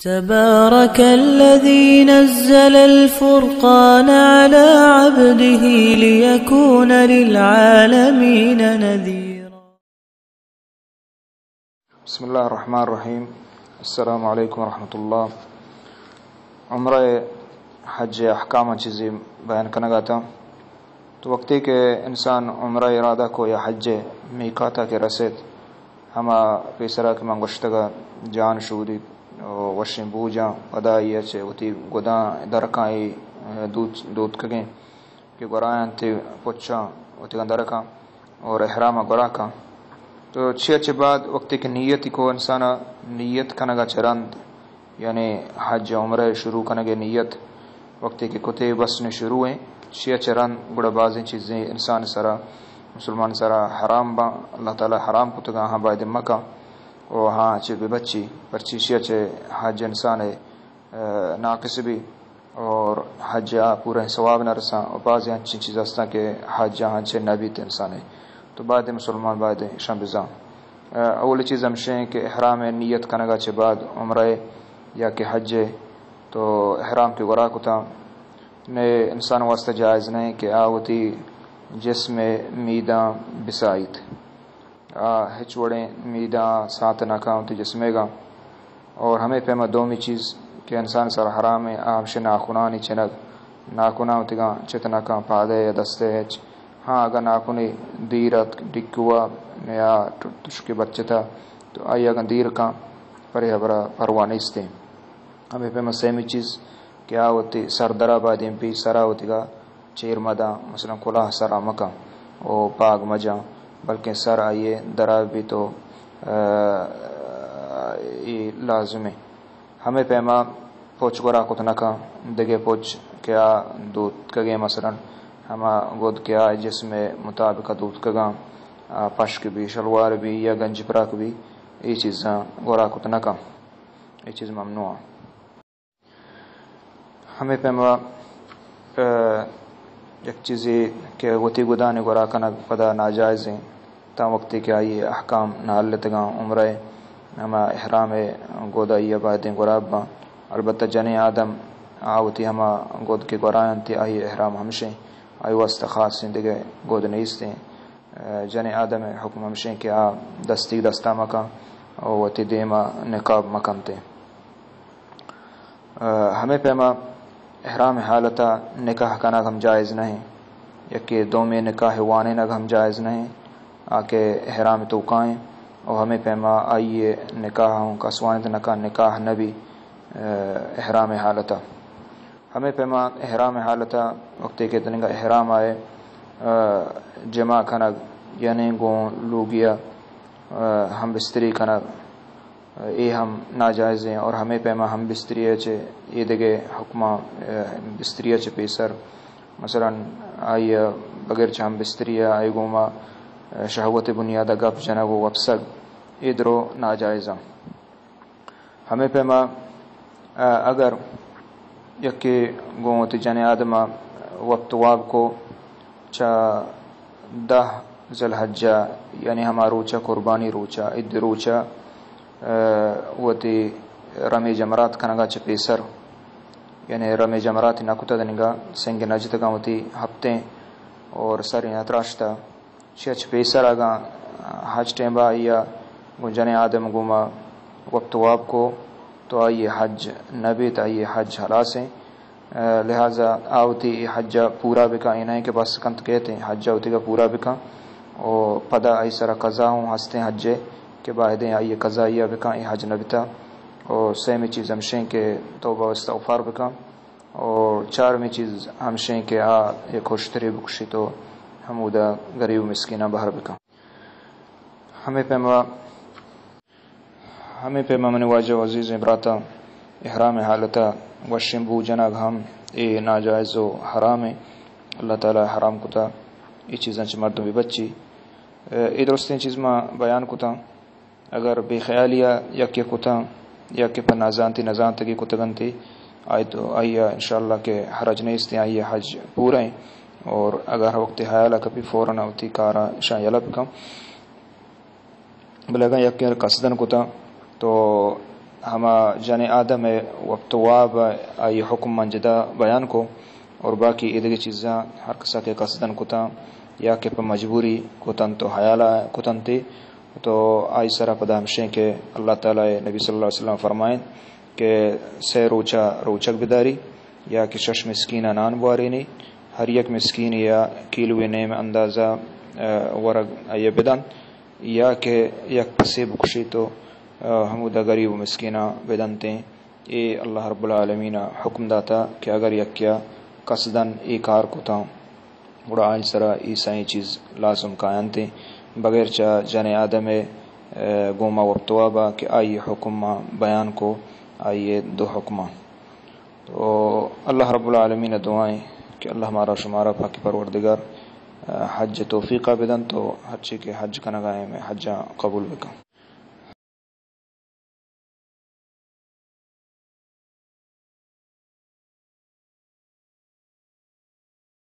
تبارك الذي نزل الفرقان على عبده ليكون للعالمين نذيرا. بسم اللہ الرحمن الرحیم. السلام علیکم ورحمۃ اللہ. عمرہ حج احکام چیزی بیان کنگا تا. تو وقتی کہ انسان عمرہ ارادہ کو یا حج میقاتا کہ رسیت، ہما پیسرا کہ من گوشتگا جان شودی و وشیں بوجاں، پدا آئی چہ وتی گداں درکاں ای دوت، دوتکگیں کہ گورایاں تی پچاں وتیگاں درکاں اور احرام گورا کاں. تو چیا چہ بعد وقتی کہ نیتی کو انسانا نیت کنگا چہ رند، یعنی حج عمرہ شروع کنگے نیت وقتی کہ کتے بس نے شروع ہیں، چیا چہ رند گڑا بازیں چیزیں انسان سرا، مسلمان سرا حرام باں، اللہ تعالی حرام کتگا، ہاں باید مکا و ہاں چہ ببچی، پرچی چیا چہ حج انسان ناقص بی اور حج آ پورا ثواب نہ رساں. اور بعضی انچیں چیز ہستاں کہ حج آ انچیں نہ بیت انسان ء، تو باید مسلمان باید اشاں بزاں. اولی چیز ہمشیں کہ احرام نیت کنگا چہ بعد عمرہ یا کہ حج، تو احرام کہ گورا کتا، نے انسان واسطہ جائز نہیں کہ آ وتی جسم میداں بسائیت. آ ہچ وڑیں میداں سانت نہ کاں وتی جسمیگاں. اور ہمے پیما دومی چیز کہ انسان سر حرام ہے، آ ہمشہ ناخنانی چنگ، ناخناں وتیگاں چت نہ کاں، پادے یا دستے ہچ. ہاں، اگاں ناخنے دیر ات، ڈکوا یا تشکے بچتا، تو آئی اگاں دیر کاں، پرے حبرا پرواہ نیستیں. ہمے پیما سیمی چیز کہ آ وتی سر درا بایدیں پی سرا وتیگا چیر مداں، مثلاً کلاہ سرا مکن و پاگ مجاں، بلکیں سر آئی درا بی تو، ء، ای لازمیں. ہمے پیما پچ گورا کت نکن، دگہ پچ کہ آ دوتکگیں، مثلاً ہما گد کہ آ جسم مطابق دوتکگاں، آ پشک بی، شلوار بی یا گنج پراک بی، ای چیزاں گورا کت نکن، ای چیز ممنوع. ہمے پیما، ء، یک چیزے کہ وتی گدانی گورا کنگ پدا ناجائزیں، تاں وقتی کہ آئی احکام نہ ہلتگاں، عمرہ ہما احرام گد آئی بایدیں گورا باں. البتہ جنیں آدم آ وتی ہما گد کہ گورا انت، آئی احرام ہمشیں، آئی واسطہ خاصیں دگہ گد نیستیں. ء، جنیں آدم حکم ہمشیں کہ آ دستی دستا مکن و وتی دیما نقاب مکنتیں. ء، ہمے پیما احرام حالتا نکاح کنگ ہم جائز نہیں، یکے دومی نکاح وانینگ ہم جائز نہیں، آ کہ احرام توکائیں و ہمے پیما آئی نکاح ہوں کس وانت نکا، نکاح نبی، ء، احرام حالتا. ہمے پیما احرام حالتا وقتی کہ تنگا احرام آئے، ء، جماع کنگ، یعنی گوں لوگیا، ء، ہم بستری کنگ، اے ہم ناجائزیں. اور ہمے پیما ہم بستری ء چہ اے دگہ حکماں، ء، بستری ء چہ پیسر، مثلاً آئی ء بغیر چہ ہم بستری ء آئی گوما، ء، شہوت بنیاد ء گپ جنگ و وپسگ، اے درو ناجائزاں. ہمے پیما، ء، اگر یکے گوں وتی جنیں آدم ء وپت واب کو، چہ دہ ذی الحجہ، یعنی ہما روچ ء قربانی روچ ء، عید روچ ء، ء، وتی رمی جمرات کنگ ء چہ پیسر، یعنی رمی جمرات نہ کتگ دنیگا، سنگ نہ جتگاں وتی ہپتیں اور سر نہ تراشتہ، چہ چہ پیسر اگاں حج ٹیم ء آئی ء گوں جنیں آدم گوما وپت واب کو، تو آئی حج نہ بیت، آئی حج ہلاسیں. لہذا آ وتی اے حج ء پورا بکن، اے نہ کہ بس کنت کیت، حج ء وتیگا پورا بکن و پدا آئی سرا قضا ہوں ہستیں حج ء کہ بایدیں آئی قضائی ء بکن، اے حج نہ بتا. و سیمی چیز ہمشیں کہ توبہ و استغفار بکن و چارمی چیز ہمشیں کہ آ یک ہشترے بکشیت و ہمودا غریب و مسکیناں بہر بکن. ہمے پیما ہمے پیما منی واجہ و عزیزیں براتاں، احرام حالتا وشیں بو جنگ ہم اے ناجائز و حرامیں. اللہ تعالی حرام کتا، اے چیزاں چہ مردم ببچی. اے درستیں چیز ما بیان کتاں. اگر بے خیالیا یکے کتاں یا کہ پہ نازانتی نزانتگی کتگنتی، آئی تو آئی انشاءاللہ کہ حرج نیستیں، آئی حج پورا ایں. اور اگر وقت حیال کپی فوراً وتی کارا شاں یلہ بکن. بلے اگاں یکے قصدن کتاں تو ہما جنِ آدم ءِ وپت ءُ واب ءَ آئی حکم من جدا بیان کو، اور باقی ایدگہ چیزاں ہر کسا کہ قصداً کتاں یا کہ پہ مجبوری کتنت ءُ حیال ءَ کتنت، تو آئی سرا پدا ہمشیں کہ اللہ تعالیٰ ءِ نبی صلی اللہ علیہ وسلم فرمائیں کہ سئے روچا روچگ بداری، یا کہ شش مسکین ءَ نان بوارینی، ہر یک مسکین یا کیلوے نیم اندازہ، آ، ورگ آئی ءَ بدنت، یا کہ یک پسے بکشیت ءُ، آ، ہمودا غریب ءُ مسکیناں بدنتیں۔ اے اللہ رب العالمین ءَ حکم داتا کہ اگر یکیا قصداً اے کار کتاں، گڑا آئی سرا اے سئیں چیز لازم کاینتیں، بغیر چہ جنِ آدم ءِ، آ، گوما وپت ءُ وابا کہ آئی حکم ما بیان کو، آئی دو حکماں۔ تو اللہ رب العالمین ءَ دعائیں کہ اللہ مارا شمارا پاکیں پروردگار، آ، حج ءِ توفیقا بدنت ءُ ہرچی کہ حج کنگا ایں، مئے حجاں قبول بکن۔